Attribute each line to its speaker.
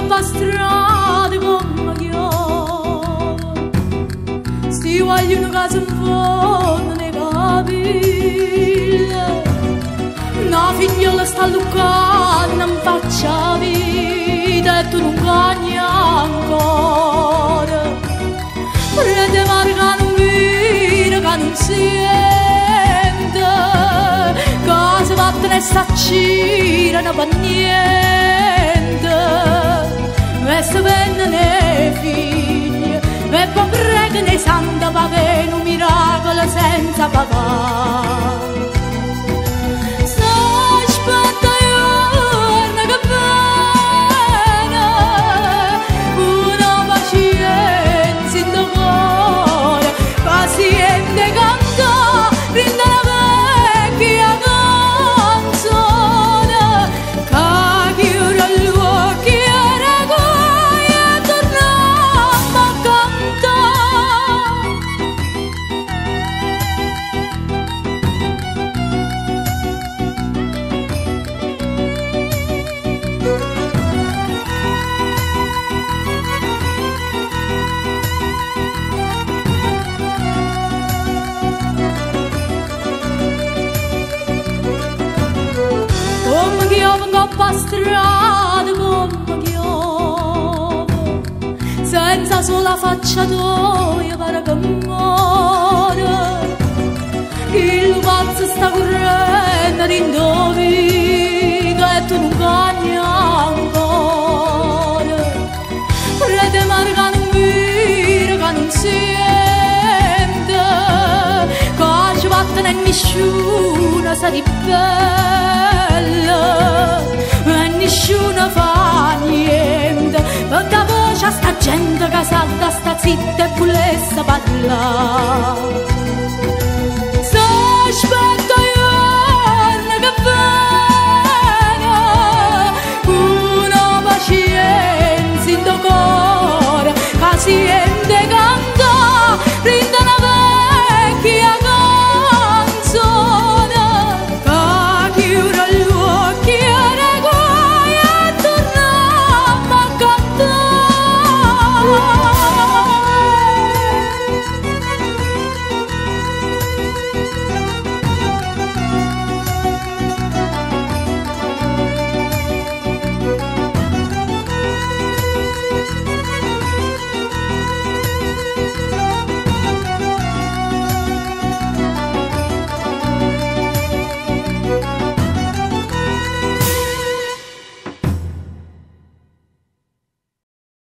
Speaker 1: 'ncoppa 'a strada comme chiove. Sti guagliune ca se 'nfonneno 'e capille. Na figliola sta alluccanno 'nfaccia 'a vita e tu nun cagne ancora. Prete mare ca nun vire, ca nun siente, ca se vatteno e s'accirano pe niente. E se venneno 'e figlie e po' pregano 'e sante p'avè nu miracolo senza papà. S'aspetta juorno che vene, cu na pacienza 'int' 'o core, ca siente 'e cantà dint' 'a na vecchia canzone, ca chiure ll'uocchie e recoglie e turnammo a cantà. Comme chiove 'ncopp' 'a strada, comme chiove, senza sole 'a faccia toja pare che more. Chillu pazzo sta currenno dint' 'o vico e tu nun cagne ancora. Prete mare ca nun vire, ca nun siente, ca ce vatteno e nisciuno se ribella e nisciuno fa niente. Pe' da voce a sta gente ca s'adda sta zitta e vulesse parlà.